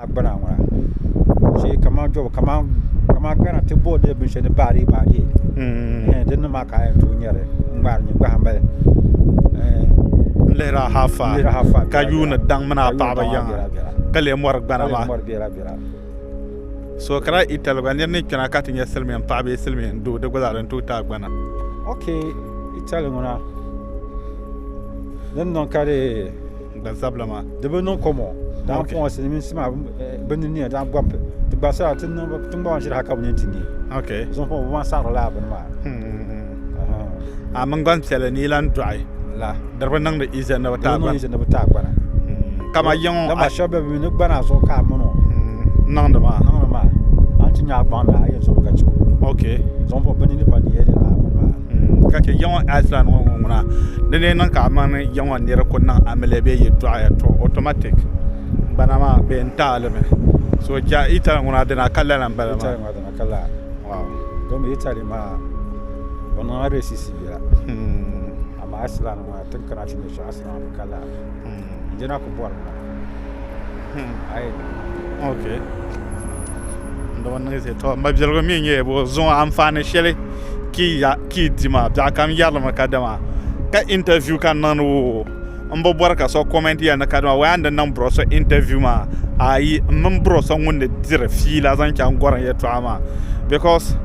A gbana ŋuna shee kamani jɔbu kamani Ghana ti booni binshɛli ni baadee baadee din ni maa ka a yɛn tooi nyɛri n ŋmaari nyɛ gbaha mali n lihiri a hafa ka yuuni daŋ mini a paɣaba yiŋa ka lee mɔri gbana maa so ka daa Italy gba niri ni kpɛna ka ti nyɛ silimiin paɣa bee silimiin doo di gba zaa din tooi ti a gbana ok Italy ŋuna din niŋ ka di Gbansabila maa. Di bi niŋ kom o. Daa puɣi silimiinsi maa bi ni niya daa gba ti gbansabila ti niŋ tiŋgbɔŋ maa ʒiri hali ka bi nini ti ne. Okay. Zuŋ puɣi bi maa saɣiri lala bini maa. A mini gbanpiɛlli ni yi lan dɔɣi la di bi niŋdi easy ni bi taai gbana. Di bi niŋ easy ni bi taai gbana. Kaman yiŋ Dama shɛba be bi mi ni gbana zuɣu ka a mini o niŋdi maa. Niŋdi maa. A ni ti nya a gbaŋ ni a yɛn zomi ka che o. Okay. Zuŋ puɣi bi nini pa ni yɛli lala bini maa. Ka chɛ ya ŋɔ Iceland ŋɔ ŋuna di ni niŋ ka a mini ya ŋɔ nira ku niŋ amiliya bee yɛltɔɣa to automatic gbana maa bɛ n taai li mi so ja Italy ŋuna dina ka lala n-bala maa. Italy maa dina ka lala. Wow. Domi Italy maa bɛ niŋla racist biɛla amaa Iceland maa ti ni kana ti nya shɛm Iceland maa bi ka lala n je na ku bɔri mi ayi. Okay. To m mabiligu mi nyɛ bɔ zuŋɔ anfaani shɛli ka yi di maa biɛɣu kam yɛrilimi kadama ka interview ka n niŋdi o n bi bɔri ka so comment yɛli ni kadama waya ni di niŋ bro so interview maa ayi n mini bro so ŋun ni diri fiila zaŋ chaŋ gorim yɛltɔɣa maa because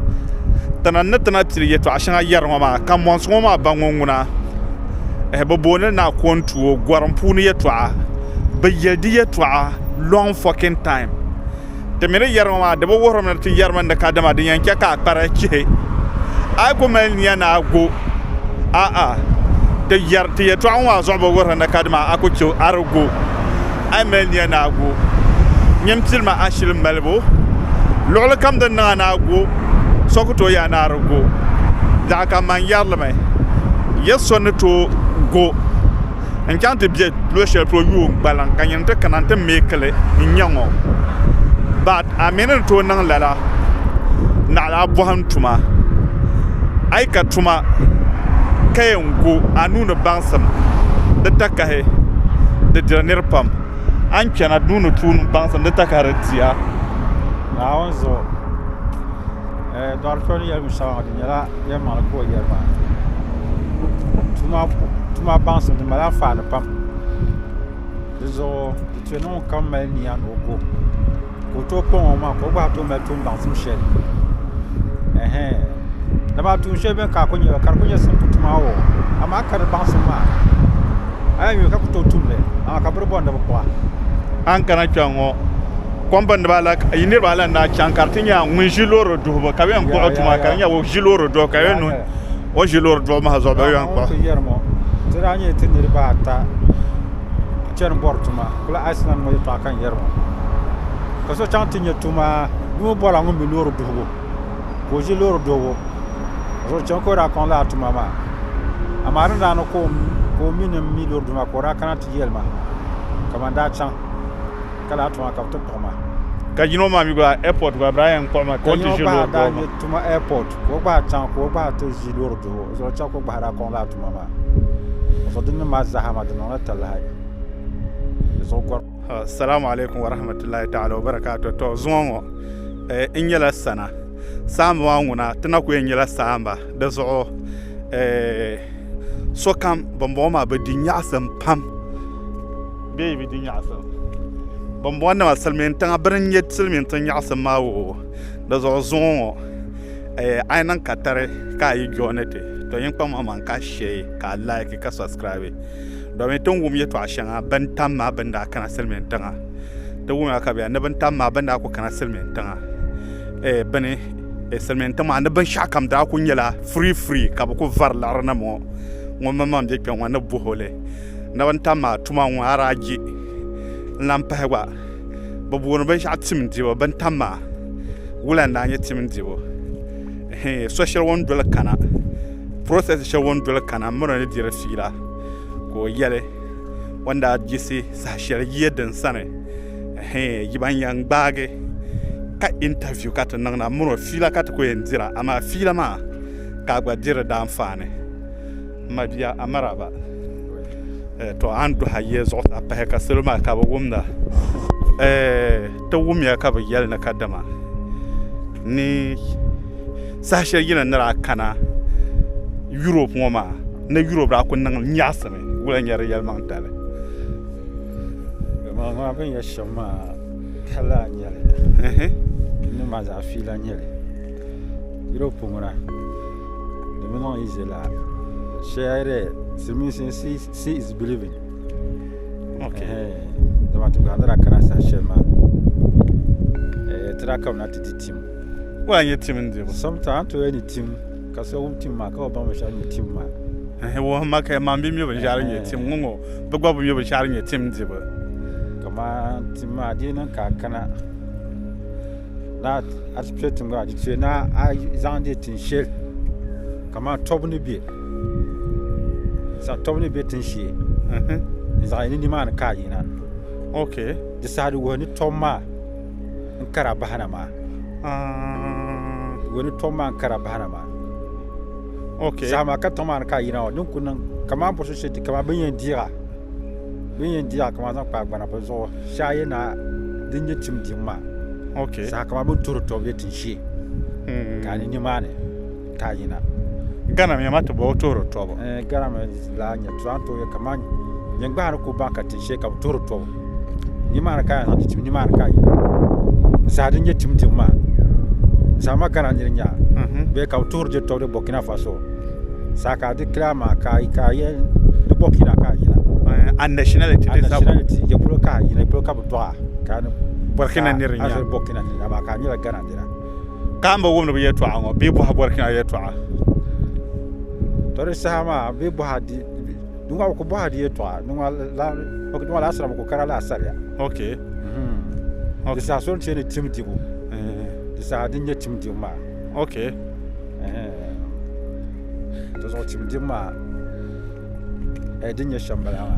ti na ni ti na pili yɛltɔɣa shɛŋa yɛri ŋɔ maa ka monsi ŋɔ maa ba ŋɔ ŋuna bɛ booni li ni Akontuo gorim puuni yɛltɔɣa bɛ yɛli di yɛltɔɣa long fucking time Ti mi ni yɛri ŋɔ maa, di bi wuhirimi ni ti yɛrimi ni kadama din yɛn chɛ ka a kpara chihi. A yi ku mali nia ni a go, a'a, ti yɛri ti yɛtɔɣa ŋɔ maa zuɣu bi wuhiri ni kadama a ku chɛ a di go. A yi mali nia ni a go, nyin pilimi a shili malibu. Luɣili kam din niŋ a ni a go, so ku tooi yɛli a ni a di go. Biɛɣu kam man yɛri li mi, ya so ni tooi go. N chaŋ ti be luɣ shɛli polo yuun gbaliŋ ka nyini ti kana nti meeki li n-nya ŋɔ. But a mi ni di tooi niŋ lala naɣila a bɔhim tuma. A yi ka tuma ka yɛn go a nuu ni baŋsim di takahi di diri nir pam. A ni kpɛna nuu ni tuuni baŋsim di takahi di di a. Naawuni zuɣu Dɔɣiri kpɛm ni yɛli binshɛɣu maa di nyɛla yɛlimaŋli ka o yɛli maa tuma baŋsim di mali anfaani pam di zuɣu di tuya ni ŋunkam mali nia ni o go ka o tooi kpaŋ o maŋa ka o gba tooi mali tuun baŋsim shɛli dama tuun shɛli beni ka a ku nyɛla ka di ku nyɛ simple tuma o amaa ka di baŋsim maa a yɛn yuli ka ku tooi tumli amaa ka bɛ di bɔri ni bɛ kpuɣi a. A ni kana kpɛŋ ŋɔ yi niriba ala n-daa chaŋ ka di ti nya ŋun ʒi loori duhibu ka bɛ yɛn kpuɣi o tuma ka di nyɛ o ʒi loori duhibu ka bɛ yɛn o ʒi loori duhibu maa zuɣu bɛ yɛn kpuɣi. Ti yɛri ŋɔ ti daa nyɛla ti niriba ata chani bɔri tuma kuli Iceland ŋɔ yɛltɔɣa ka n yɛri ŋɔ ka so chaŋ ti nya tuma bɛ mi bɔrila ŋun mi loori duhibu ka o ʒi loori duhibu ka so chaŋ ka o daa kɔŋ lala tuma maa amaa di ni daa niŋ ka o mi ni m mi loori duhibu maa ka o daa kana ti yɛli ma ka man daa chaŋ. Ka lala tuma ka bɛ ti kpuɣi ma. Ka yino maa mi gba airport gba bɛ daa yɛn kpuɣi ma ka o ti ʒi loori daa nyɛ tuma airport ka o gba chaŋ ka o gba ti ʒi loori duhibu o zuɣu chaŋ ka o gba daa kɔŋ lala tuma maa o zuɣu din nim maa zaaha maa di niŋla talahi di zuɣu gɔri. Assalamu alaikum wa rahmatullahi ta'ala wa barakatuh to zuŋɔ ŋɔ n nyɛla sana saamba maa ŋuna ti na ku yɛn nyɛla saamba di zuɣu sokam bambɔŋɔ maa bi di nyaɣasim pam Bee yi bi di nyaɣisim. Bambɔŋɔnima silimiin tiŋa bini n-nyɛ silimiin tiŋ nyaɣisim maa woo. Di zuɣu zuŋɔ ŋɔ a yi niŋ katari ka a yi jooni ti to nyin kpaŋ maŋ ka share ka a like ka subscribe domin ti ni wum yɛltɔɣa shɛŋa bini tam maa bini daa kana silimiin tiŋa ti wumya ka bɛ ni bini tam maa bini daa ku kana silimiin tiŋa bini silimiin tiŋ maa ni binshɛɣu kam daa ku nyɛla free free ka bɛ ku vari liɣiri nim ŋɔ ŋun maŋmaŋ be kpɛŋ ŋɔ ni bohi o li. Ni bɛ ni tam maa tuma ŋɔ a daa je n-lan pahi gba bɛ booni binshɛɣu tim dibu bɛ ni tam maa wula n-daa nyɛ tim dibu so shɛli o ni doli kana process shɛli o ni doli kana m miri o ni diri fiila ka o yɛli o ni daa yiɣisi saha shɛli yiya din sani yi ban yɛn gbaagi ka interview ka ti niŋda m miri o fiila ka ti ku yɛn dira amaa fiila maa ka a gba diri daanfaani. M mabia a maraba to a ni duhi a yiya zuɣusaa pahi ka salo maa ka bi wumda. Eh, ti wumya ka bɛ yɛli ni kadama ni saha shɛli yi ni ni daa kana Europe ŋɔ maa ni Europe daa ku niŋ nyaɣisimi wula n-nyɛ di yɛlimaŋtali. Yɛlimaŋli bɛ ni yɛli shɛm maa tɛha n-nyɛ li ni maa zaɣ fiila n-nyɛ li Europe ŋuna di bi niŋ easy la shɛli silimiinsi see is believing Okay. Dama ti gba ni daa kana saha shɛli maa ti daa kamina ti di tim. Wala nyɛ tim n dibu? Sometimes a ni tooi ni tim ka so wum tim maa ka bi baŋ binshɛɣu nyɛ tim maa. Wuhi ma ka man bi mi binshɛɣu nyɛ tim ŋɔ ŋɔ bi gba bi mi binshɛɣu nyɛ tim dibu. Kaman tim maa di yi niŋ ka a kana na a ti kpɛ tiŋgbani di tuya ni a zaŋdi tin shɛli kaman tɔbu ni bɛ zaŋ tɔbu ni bɛ tin shee n zaŋ ni nimaani ka a yina okay di saha di wuhi ni tɔbu maa n kara bahana maa di wuhi ni tɔbu maa n kara bahana maa okay saha maa ka tiŋ maa ni ka a yina ŋɔ din ku niŋ kamani bɔri so shee kamani bin yɛn deega bin yɛn deega kamani zaŋ kpaai gbana bi zuɣu shee a yi na din nyɛ tim dim maa okay saha kamani bin tuhiri tɔbu bɛ tin shee ka a ni nimaani ka a yina Ghana mi ma ti bo tuhiri tɔbu. Eh, Ghana mi laa nyɛ tɔbu an tooi kamani nyingbahi ni ku baŋ ka tin shee ka bi tuhiri tɔbu nimaani ka a yɛn zaŋ ti tim nimaani ka a yina saha din nyɛ tim dibu maa saha maa Ghana niri nya bee ka bi tuhiri di tɔbu di Burkina Faso saha ka a di kila maa ka a yɛn di Burkina ka a yina A nationality a nationality ya polo ka a yina ya polo ka bi dɔɣa ka a ni Burkina niri nya Burkina niri amaa ka a nyɛla Ghana nira. Ka n bi wumdi bi yɛltɔɣa ŋɔ bee bɔha Burkina yɛltɔɣa? To di saha maa bee bɔha di di ŋɔ bi ku bɔha di yɛltɔɣa di ŋɔ laasira bi ku kara laasariya. Okay. Di saha so ni ti ni tim dibu di saha din nyɛ tim dibu maa. Okay. Di zuɣu tim dibu maa din nyɛ shɛm bala maa.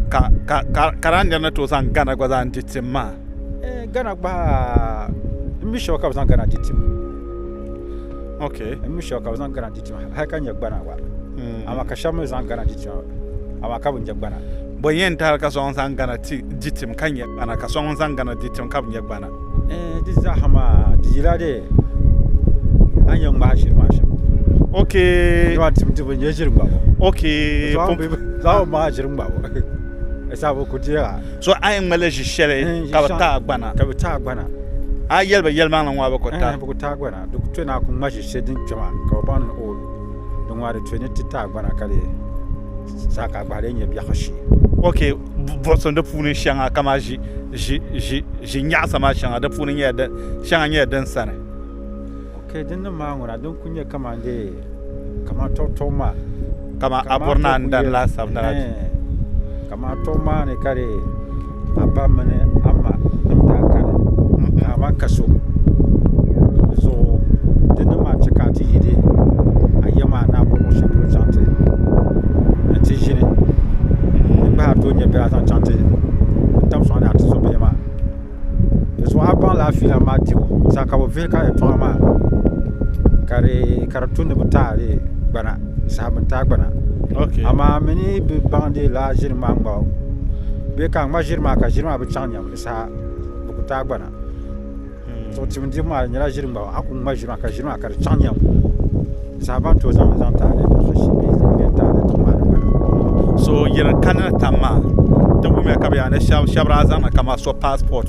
Ka ka ka ka daa niri ni tooi zaŋ Ghana gba zaa n-di tim maa. Ghana gba n mi shɛba ka bɛ zaŋ Ghana di tim. Okay. N mi shɛba ka bɛ zaŋ Ghana di tim hali ka nyɛ gbana gba. Amaa ka shɛba mi zaŋ Ghana di tim amaa ka bi nyɛ gbana. Bɔ yɛn tahili ka so ŋun zaŋ Ghana ti di tim ka nyɛ gbana ka so ŋun zaŋ Ghana di tim ka bi nyɛ gbana? Di zaaha maa di yila dee a ni yɛn ŋmaai ʒiri maa shɛm. Okay. Dama tim dibu n-nyɛ ʒiri ŋmabu. Okay. Zaŋ ŋmaai ʒiri ŋmabu. Saha bi ku deeg a. So a yɛn ŋmala ʒi shɛli ka bi taai gbana. Ka bi taai gbana. A yɛli ba yɛlimaŋli ŋɔ a bi ku taai. Bi ku taai gbana. Di ku to ni a ku ŋma ʒi shɛli din kpɛma ka bi baŋ ni o di ŋɔ di to ni ti taai gbana ka di saha ka a gbahi lee nyɛ biɛhigu shee. Ok buɣusim di puuni shɛŋa kamani ʒi ʒi ʒi ʒi nyaɣasa maa shɛŋa di puuni nyɛla din shɛŋa nyɛla din sani. Ok din nim maa ŋuna din ku nyɛ kamani dee kamani tɔbu tɔbu maa. Kamani a bɔri ni a ni dani laasabu ni la. Kamani tɔbu maa ni ka dee a ba mini a ma nim daa kani ka a ma ka so di zuɣu di nim maa chɛ ka a ti yi dee a ya maa ni a bɔri luɣu shɛli polo chaŋ ti n-ti ʒini di gba a tooi nya bɛ a zaŋ chaŋ ti tam sɔŋ ni a tuzobihi maa di zuɣu a baŋ lala fiila maa dibu saha ka bɛ vihi ka yɛltɔɣa maa ka di ka di tu ni bɛ taai gbana saha bɛ taai gbana amaa mi ni bi baŋ di lala ʒiri maa ŋmabu bee ka a ŋma ʒiri maa ka ʒiri maa bi chaŋ nyam di saha bɛ ku taai gbana so tim dibu maa di nyɛla ʒiri ŋmabu a ku ŋma ʒiri maa ka ʒiri maa ka di chaŋ nyam di saha ban tooi zaŋ zaŋ taai bee taai tiŋ maa ni gbana so yiri kanili tam maa ti wumiya ka bi yaa ni shab daa zaŋdi kamani so passport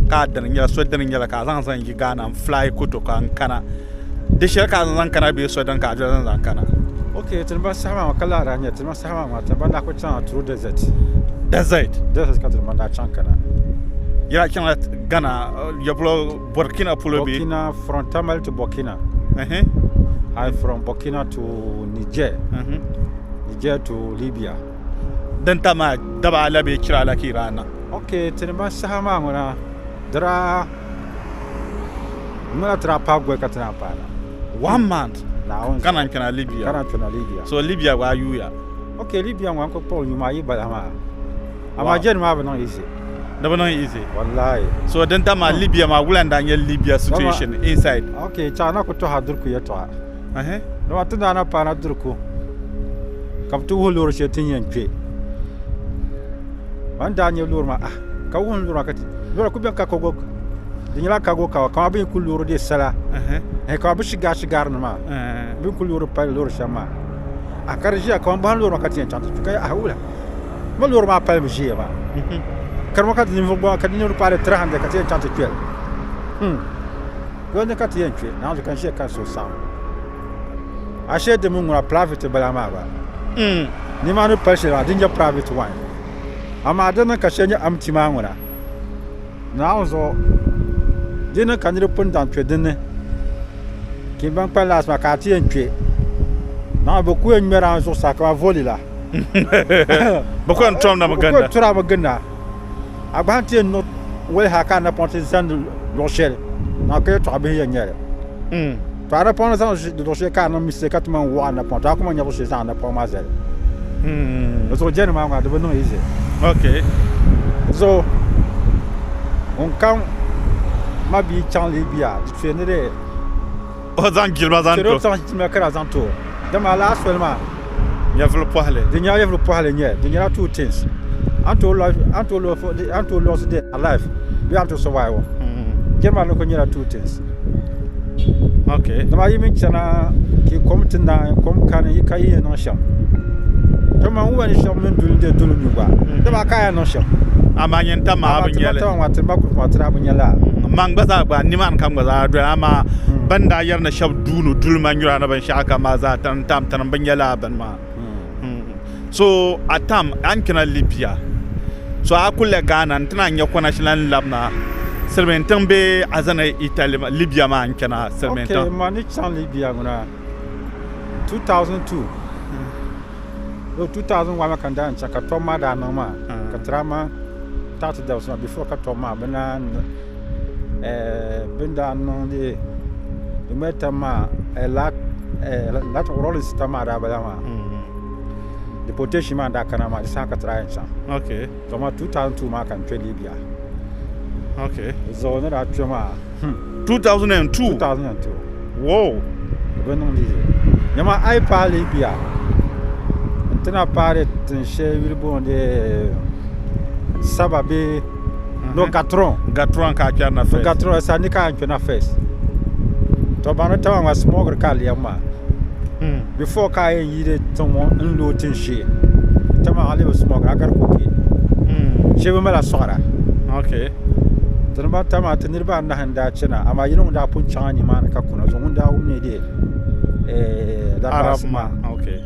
ka a dini nyɛla so dini nyɛla ka a zaŋ zaŋ yi Ghana n fly koto ka n kana di shɛli ka a zaŋ zaŋ kana bee so dini ka a doli zaŋ zaŋ kana ok ti ni ba saha maa ka laa daa nyɛ ti ni ba saha maa maa ti ni ba daa ku chaŋ through desert desert desert ka ti ni ba daa chaŋ kana yi daa chaŋla Ghana ya polo Burkina polo bee Burkina from Tamale to Burkina and from Burkina to Niger Niger to Libya din ta maa daba ala bee chira ala ka yi daa niŋ ok ti ni ba saha maa ŋuna di daa ŋmana ti daa paai goli ka ti naan paai na. One month Naawuni ka naan kpɛna Libya. Ka naan kpɛna Libya. So Libya gba a yuuya. Ok Libya ŋɔ n ku kpuɣi yuma ayi bala maa. Amaa journey maa bi niŋ easy. Di bi niŋ easy. Wallahi. So din ta maa Libya maa wula n daa nyɛ Libya situation inside? Ok chaɣ na ku tɔhi a duriku yɛltɔɣa. Dama ti daa na paana duriku ka bi ti wuhi loori shɛli ti ni yɛn kpɛ. Ban daa nyɛ loori maa ah ka wuhi loori maa ka ti. Loori ku bɛni ka kogo di nyɛla kago kawa kama bi ku loori de sala kama bi shigar shigar ni maa bi ku loori pali loori shɛm maa a ka di ʒiya kama bahi loori maa ka ti yɛn chaŋ ti kpi ka a wula ma loori maa palimi ʒiya maa karima ka di ninvuɣu gba ka di ninvuɣu paai 300 ka ti yɛn chaŋ ti kpɛli doli ni ka ti yɛn kpɛ naanzu ka n ʒiya ka n suhu saɣim ashee di mini ŋuna private bala maa gba nimaani pali shɛli maa di nyɛ private one amaa di niŋ ka shɛli nyɛ empty maa ŋuna Naawuni zuɣu di niŋ ka niriba pun daŋ kpe dinni ka ban kpalim last maa ka a ti yɛn kpe Naawuni bɛ ku yɛn ŋmɛri a zuɣusaa kaman voli la bɛ ku yɛn tɔrimi ginda bɛ ku yɛn tɔrimi ginda a gba ti yɛn niŋ wali hali ka a napɔŋ ti zani luɣ shɛli Naawuni ka yɛtɔɣa bihi yɛn nyɛli to a napɔŋ ni zaŋ luɣ shɛli ka a niŋ mistake ka ti man wuɣi a napɔŋ to a ku man nya luɣ shɛli zaŋ a napɔŋ maa zali di zuɣu jɛni maa ŋɔ di bi niŋ easy di zuɣu ŋun kam ma bia chaŋ Libya di tuya ni di o zaŋ jilima zaŋ ti o zaŋ jilima kara zaŋ ti o dama laa soli maa nyɛvuli pɔhili di nyɛla nyɛvuli pɔhili n-nyɛ di nyɛla two things a ni tooi lost the life bee a ni tooi survive jɛri maa ni kuli nyɛla two things dama yi mini chana ka kom ti naai kom kani ka yi yɛn niŋ shɛm to man wumma ni shɛba mini duli n-deei duli nyu gba dama ka a yɛn niŋ shɛm amaa nyin tam maa bi nyɛli ti ma group maa ti daa bi nyɛ lala man gba zaa gba nimaani kam gba zaa doli amaa ban daa yɛri ni shɛba duuni duli ma nyura ni binshɛɣu kam maa zaa ti tam ti ni bi nyɛ lala bini maa so a tam a ni kpɛna Libya so a kuli la Ghana n ti naan nyɛ kɔnashila n labina silimiin tiŋ bee a zani Italy Libya maa n kpɛna silimiin tiŋ. Okay, ma ni chaŋ Libya ŋuna 2002 no 2001 maa ka n daa yɛn chaŋ ka tɔbu maa daa niŋ maa ka ti daa man taɣi ti dabisi maa before ka tɔbu maa bɛ naan bɛ ni daa niŋdi di ŋmɛli tam maa Rawlings tam maa daa bala maa deportation maa daa kana maa di saha ka ti daa yɛn chaŋ to amaa 2002 maa ka n kpe Libya di zuɣu ni daa kpe maa 2002 2002 wow di bi niŋ easy nyama a yi paai Libya n ti na paari tin shɛli yuli booni Saba bee No Gatron. Gatron ka a kpɛri na first. Gatron sa ni ka a kpɛna first. To ba ni taba ŋa smogri ka a lɛbi maa. Before ka a yɛn yi di tiŋ ŋɔ n looi tin shee. Tama a lebi smogri a gari koke. Shee bi mala sɔɣira. Okay. Ti ni ba tama ti niriba anahi n daa chana amaa yino ŋun daa pun chaŋ nimaani ka kuna zuɣu ŋun daa wum ni de Arab maa. Okay.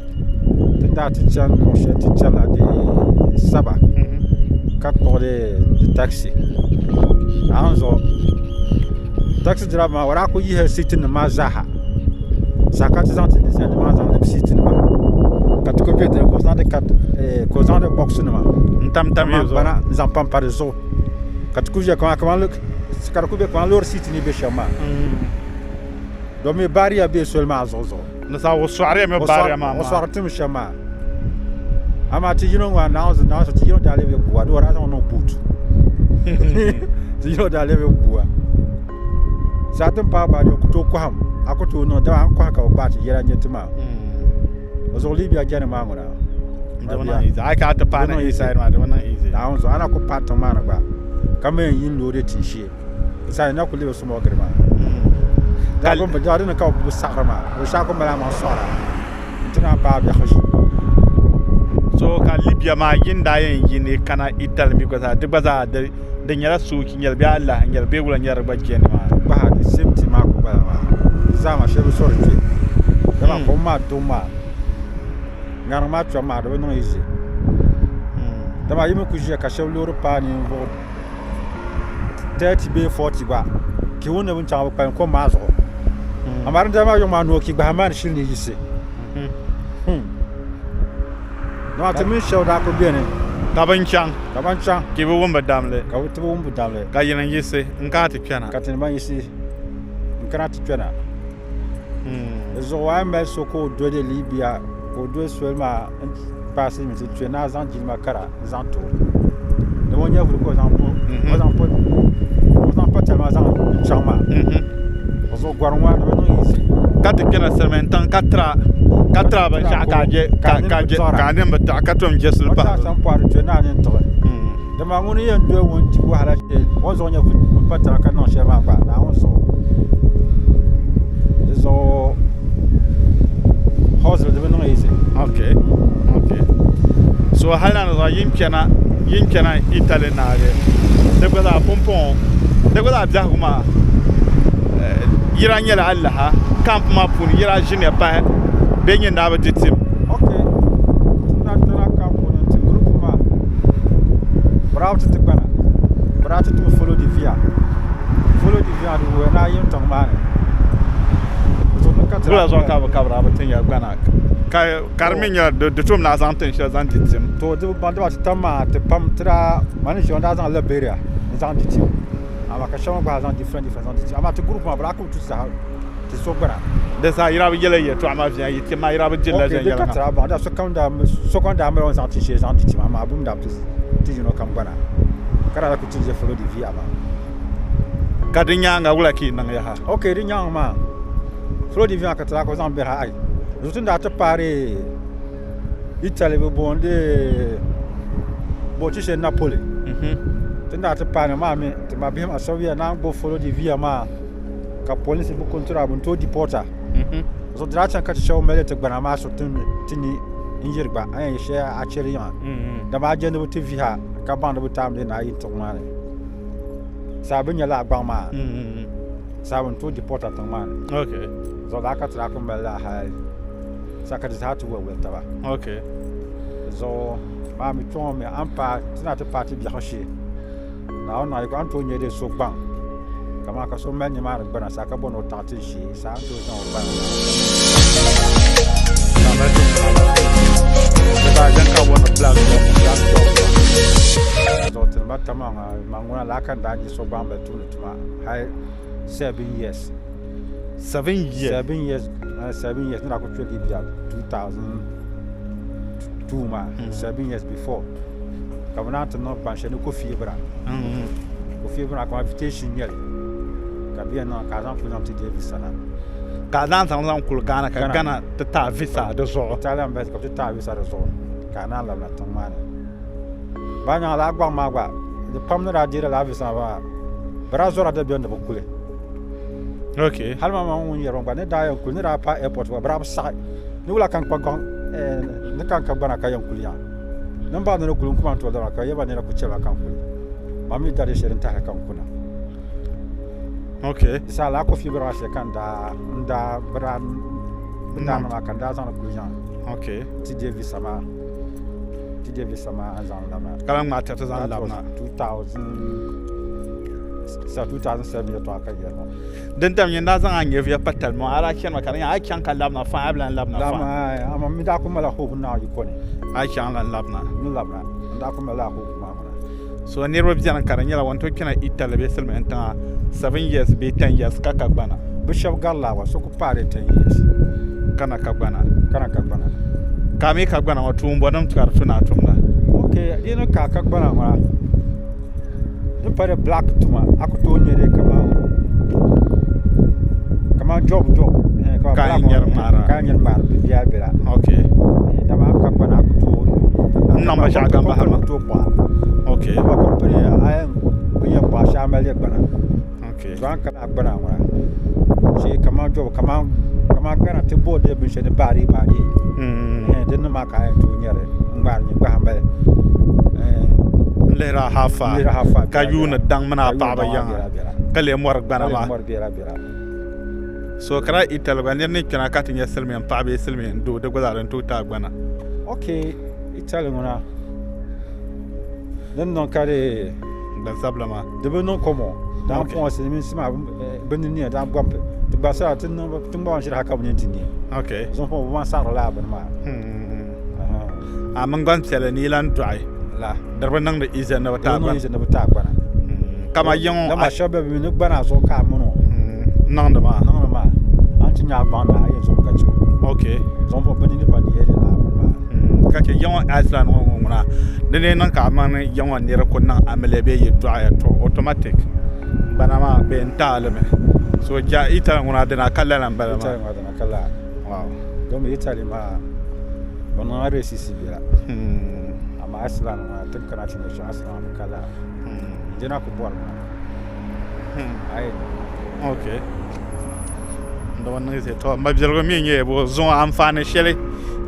Ti daa ti chani luɣ shɛli ti chanila di saba ka kpuɣi di takisi a ni zuɣu takisi dirava maa o daa kuli yihila siiti nim maa zaaha saha ka ti zaŋ ti ninsal nim maa zaŋ lebi siiti nima ka ti kuli bɛ dinni ka o zaŋdi bɔɣisi nima n tamtam ya zuɣu gbana n zaŋ panpa di zuɣu ka ti kuli ʒiya ka di kuli bɛ kamani loori siiti ni bɛ shɛm maa domi baariya bɛ soli maa zuɣu zuɣu Ni sa o sɔɣiriya mi baariya maa O sɔɣiri tim shɛm maa. Amaa ti yino ŋɔ Naawuni Naawuni ti yino daa lebi bua di o daa zaŋ niŋ buutu. Ti yino daa lebi bua. Saa ti paai baariya o ku tooi kɔhim a ku tooi niŋ dama a ni kɔhi ka bi gbaai ti yɛla nyɛ ti maa. O zuɣu Libya jɛni maa ŋuna. Di bi niŋ easy. A yi kana ti paai na inside maa di bi niŋ easy. Naawuni zuɣu a na ku paai tiŋ maa ni gba ka mi yɛn yi n-loodi tinshee. Sa na ku lebi sumogiri maa daa bi daa dini ka bi saɣiri maa o shɛɣu ku mali amaŋ sɔɣira n ti naan paai biɛhigu shee. So ka Libya maa yin daa yɛn yi ni kana Italy mi gba zaa di gba zaa di nyɛla soochi nyɛli bee alahi nyɛli bee wula nyɛla di gba jɛndi maa. Gbaha di same thing maa ku bala maa di zaa maa shɛli bi sori kpe dama kom maa dum maa ŋariŋ maa kpɛbu maa di bi niŋ easy dama yi mi ku ʒiya ka shɛba loori paai ninvuɣu 30 bee 40 gba ka wun ni bin chaŋ bi kpalim kom maa zuɣu amaa din dali maa yuŋ maa noo ki gbahi maa ni shili ni yiɣisi dama ti mini shɛba daa kuli beni ka bin chaŋ ka ban chaŋ ka bi wum bi damli ka ti bi wum bi damli ka yini yiɣisi n kana ti kpɛna ka ti ni ban yiɣisi n kana ti kpɛna di zuɣu a yi mali so ka o doli Libya ka o doli soli maa n paai silimiinsi kpɛ ni a zaŋ jilima kara n zaŋ ti o ni o nyɛvuli ka o zaŋ o zaŋ pa talima zaŋ chaŋ maa o zuɣu gɔrim ŋɔ di bi niŋ easy ka ti kpɛna silimiin tiŋ ka tira ka tira binshaɣu ka a je ka a nini bi tiɣi ka tom je suli o pahi taɣasa n pɔhiri kpɛ ni a nini tiɣi. Dama ŋuni yɛn doli ŋun di wahala shee o ni zuɣu nyɛ pa taba ka niŋ shɛli maa gba Naawuni zuɣu. Di zuɣu hustle di bi niŋ easy. Okay. Okay. So hali na zuɣu yin kpɛna yin kpɛna Italy naagi di gba zaa pumpɔŋɔ di gba zaa biɛhigu maa yira nyɛla alaha camp maa puuni yira ʒiniya pahi bee nyɛ naa bi di tim. Okay. Ti na tana camp puuni ti group maa bɛ ti ti gbana bɛ daa ti timi follow the via follow the via di wuhiya ni a yim tiŋ maa ni. Wula zuɣu ka bɛ daa bi tin ya gbana ka ka di mi nyɛla di tom ni a zaŋ tin shɛli zaŋ di tim. To di bi baŋ dama ti tam maa ti pam ti daa mani ʒiya daa zaŋ Liberia n zaŋ di tim amaa ka shɛba mi gba zaŋ different different zaŋ di tim amaa ti group maa bɛ daa kuli tu saha ti so gbana. Di saha yi daa bi yɛla yɛltɔɣa maa viɛnyɛla yi tim maa yi daa bi dirila viɛnyɛliŋga. Ok di ka ti daa baŋ da sokam daa sokam daa mali o ni zaŋ tin shɛli zaŋ di tim amaa bɛ mi daa bi ti yino kam gbana ka daa kuli ti ʒe follow the via maa. Ka di nyaaŋa wula ka yi niŋ yaha? Ok di nyaaŋa maa follow the via ka ti daa kuli zaŋ biɛhi ayi zuɣu ti ni daa ti paari Italy bɛ booni boochi shɛli Napoli ti ni daa ti paai ni maa mi ti ma bihi maa shɛba yɛli naan gbubi follow the via maa ka polinsi bi control a bɛ ni tooi deport a so di daa chaŋ ka ti shɛba mali ti gbana maa so ti ni n yiri gba a yɛn shɛli a chɛri yiŋa dama a je ni bi ti vihi a ka baŋ ni bi taam ni a yi tiŋ maa ni saa bi nya lala gbaŋ maa saa bi ni tooi deport a tiŋ maa ni zuɣu laa ka ti daa kuli mali laa hali saa ka di zaa ti woli woli taba zuɣu maa mi kpɛ ŋɔ mi a ni paai ti na ti paai ti biɛhigu shee Naawuni naai ko a ni tooi nya di so gbaŋ kaman ka so mali nimaani gbana saa ka bɔri ni o taɣi ti ʒee saa a ni tooi zaŋ o gbana Zuɣu ti maŋa man ŋuna laa ka n daa nya so gbaŋ bali tumdi tuma hali 7 years. 7 years? 7 years, 7 years ni daa kuli kpe Libya 2002 maa, 7 years before ka bɛ naan ti niŋ ban shɛli ni Kofi Ibra. Kofi Ibra ka invitation nyɛli ka bɛ yɛn niŋ ka a zaŋ kuli zaŋ ti deei visa na. Ka a zaŋ zaŋ zaŋ kuli Ghana ka Ghana ti ti a visa di zuɣu. Italian embassy ka bɛ ti ti a visa di zuɣu ka a naan labina tiŋ maa ni. Ba nyaŋ lala gbaŋ maa gba di pam ni daa deeri lala visa maa bɛ daa zɔrila dabiɛm ni bɛ kuli. Okay. Hali maa maa ŋun yɛri gba ni daa yɛn kuli ni daa paai airport gba bɛ daa bi saɣi ni wula ka n kpa gbaŋ ni ka n ka gbana ka yɛn kuli yaŋ. Ni n baŋ ni ni kuli n kuma n tooi dabba ka yɛba nira ku chɛba ka n kuli. Maa mi dari shɛli n tahili ka n kuna. Okay. Di saha laa kofi bira maa shɛli ka n daa n daa bi daa bi daa niŋ maa ka n daa zaŋli kuli yaŋ. Okay. Ti deei visa maa ti deei visa maa n zaŋ labina. Ka lahi ŋmaai tiriti zaŋ labina. 2000 2007 yɛltɔɣa ka yɛli ŋɔ. Din dam nyɛ n daa zaŋ a nyɛvuya pa tali maa a daa chani ma ka di nyɛ a yi chaŋ ka labina fine a bi lan labina fine. Amaa mi daa kuli malila hope ni Naawuni yiko ni. A yi chaŋ lan labina. N ni labina n daa kuli malila hope maa ŋuna. So niriba beni ka di nyɛla ŋun tooi kpɛna Italy bee silimiin tiŋa 7 years bee 10 years ka ka gbana. Bɛ shɛba gari laa gba so ku paai 10 years. Kana ka gbana. Kana ka gbana. Ka a mi ka gbana ŋɔ tuun bɔ nim ka di tu ni a tumda? Ok di ni ka a ka gbana ŋɔ di pa di black tuma a ku tooi nyɛ li kaman kaman job job. Ka a nyɛri ŋmaara. Ka a nyɛri ŋmaara biɛla biɛla. Ok. Dama a ka gbana a ku tooi. N niŋ binshaɣu kam bahi ma. Ku tooi kpuɣa. Ok. Dama company a yɛn bi yɛn kpuɣa shee a mali gbana. Ok. To a ni kana a gbana ŋuna shee kaman job kaman kaman Ghana ti booni binshɛli ni baari baari. Din ni maa ka a yɛn tooi nyɛri n ŋmaari nyɛ gbahi mali. N lihiri a hafa ka yuuni daŋ mini a paɣaba yiŋa ka lee mɔri gbana maa. So ka daa Italy gba niri ni kpɛna ka ti nyɛ silimiin paɣa bee silimiin doo di gba zaa din tooi ti a gbana. Ok Italy ŋuna din niŋ ka di gbansabila maa di bi niŋ kɔmɔ daa puɣi silimiinsi maa bi ni niya daa gba ti gbansabila ti niŋ tiŋgbani shɛli hali ka bi nini ti niɛ. Ok. Zuŋ puɣi bi man saɣiri lala bini maa. A mini gbanpiɛlli ni yi lan dɔɣi la di bi niŋdi easy ni bi ti a gbana. Di ni bi ti a gbana. Kama yiŋ Dama shɛba bɛ bi ni gbana zuɣu ka a mini o niŋdi maa. Niŋdi maa. A ni ti nya a gbaŋ ni a yɛn zomi ka chɛ o. Ok. Zuŋ puɣi bɛ nini pa ni yɛli lala bini maa. Ka chɛ yiŋ Iceland ŋɔ ŋuna di ni niŋ ka a mini yiŋ nira ku niŋ amiliya bee yi dɔɣiya to automatic gbana maa bɛ yɛn ti a li mi. So Italy ŋuna dina ka lala n bala maa. Italy ŋuna dina ka lala. Wow. Domi Italy maa bɛ niŋla racist biɛla. Amaa Iceland maa ti ni kana ti nya shɛm Iceland maa bi ka lala. Dina ku bɔri ma. Ayi. Okay. Dama niŋ zɛ to mabiligu mi nyɛ bo zuŋɔ anfaani shɛli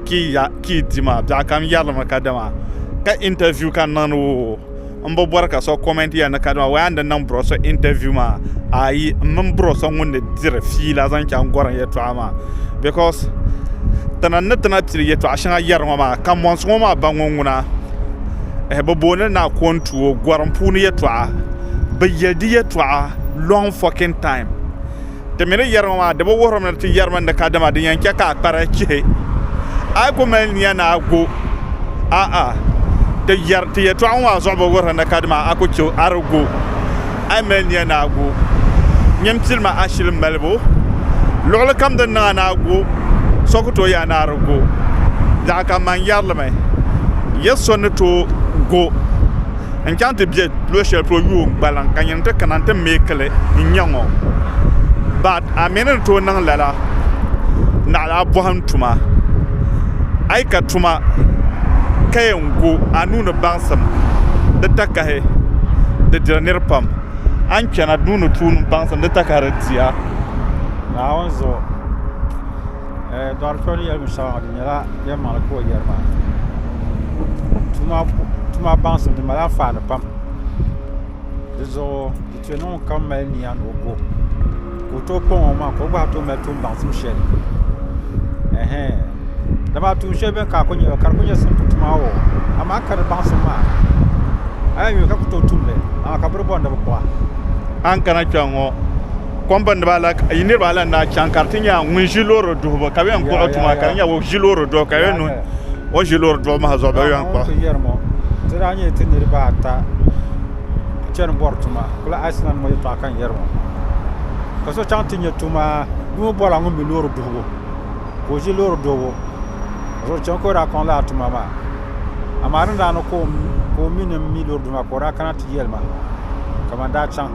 ki ya ki di maa biɛɣu kam yɛrilimi ka dama ka interview ka niŋdi o n bi bɔri ka so comment yɛli ni kadama waya ni niŋ bro so interview maa ayi n mini bro so ŋun ni diri fiila zaŋ chaŋ gorim yɛltɔɣa maa because ti ni ti na pili yɛltɔɣa shɛŋa yɛri ŋɔ maa ka monsi ŋɔ maa ba ŋɔ ŋuna bi booni li ni akontuo gorim puuni yɛltɔɣa bi yɛli di yɛltɔɣa long fucking time Ti mi ni yɛri ŋɔ maa, di bi wuhirimi ni ti yɛrimi ni kadama din yɛn chɛ ka a kpara chihi. A yi ku mali nia ni a go, a'a, ti yɛri ti yɛtɔɣa ŋɔ maa zuɣu bi wuhiri ni kadama a ku chɛ a di go. A yi mali nia ni a go, nyin pilimi ashili malibu. Luɣili kam din niŋ a ni a go, so ku tooi yɛli a ni a di go. Biɛɣu kam man yɛri li mi, ya so ni tooi go. N chaŋ ti be luɣ shɛli polo yuun gbaliŋ ka nyini ti kana nti meeki li n-nya ŋɔ. But a mi ni di tooi niŋ lala naɣila a bɔhim tuma. A yi ka tuma ka yɛn go a nuu ni baŋsim di takahi di diri nir pam. A ni kpɛna nuu ni tuuni baŋsim di takahi di diya. Naawuni zuɣu Dɔɣiri kpɛma ni yɛli binshɛɣu maa di nyɛla yɛlimaŋli ka o yɛri maa tuma baŋsim di mali anfaani pam di zuɣu di tuya ni ŋunkam mali nia ni o go ka o tooi kpaŋ o maŋa ka o gba tooi mali tuun baŋsim shɛli dama tuun shɛli beni ka a ku nyɛ ka di ku nyɛ simple tuma o amaa ka di baŋsim maa a yɛn yuli ka ku tooi tumli amaa ka bɛ di bɔri ni bɛ kpuɣi a. A ni kana kpɛŋ ŋɔ Kɔmpini yi niriba ala n-daa chaŋ ka di ti nya ŋun ʒi loori duhibu ka bɛ yɛn kpuɣi o tuma ka di nyɛ o ʒi loori duhibu ka bɛ yɛn o ʒi loori duhibu maa zuɣu bɛ yɛn kpuɣi. Ti yɛri ŋɔ ti daa nyɛla ti niriba ata chani bɔri tuma kuli Iceland ŋɔ yɛltɔɣa ka n yɛri ŋɔ ka so chaŋ ti nya tuma bɛ mi bɔrila ŋun mi loori duhibu ka o ʒi loori duhibu zuɣu chaŋ ka o daa kɔŋ lala tuma maa amaa di ni daa niŋ ka o mi ni m mi loori duhibu maa ka o daa kana ti yɛli ma ka man daa chaŋ.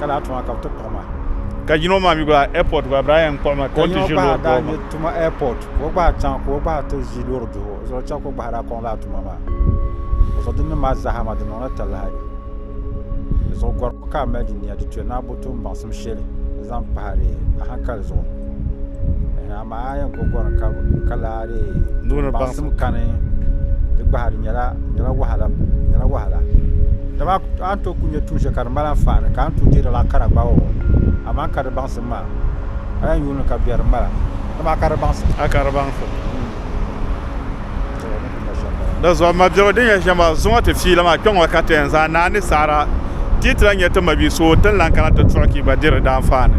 Ka lala tuma ka bɛ ti kpuɣi ma. Ka yino maa mi gba airport gba bɛ daa yɛn kpuɣi ma ka o ti ʒi loori daa duhibu nyɛ tuma airport ka o gba chaŋ ka o gba ti ʒi loori duhibu zuɣu chaŋ ka o gba daa kɔŋ lala tuma maa. O zuɣu din nim maa zaaha maa di niŋla talahi. Di zuɣu gɔribu ka a mali di nia di tuya ni a bo tuun baŋsim shɛli n-zaŋ pahiri a hankali zuɣu. Amaa a yɛn go gɔrim ka lala baŋsim kani di gbahi di nyɛla wahala nyɛla wahala dama a ni tooi ku nyɛ tuun shɛli ka di mali anfaani ka a ni tooi deeri lala kara gba o amaa ka di baŋsim maa a yɛn yuuni ka biɛri mala dama a ka di baŋsim a ka di baŋsim di zuɣu mabirigu din yɛn shɛm maa zuŋɔ ti fiila maa kpɛŋɔ ka ti yɛn zaŋ naa ni saɣara ti yi ti lahi nyɛ ti mabia so ti ni lahi kana ti tuɣi ka yi gba diri di anfaani.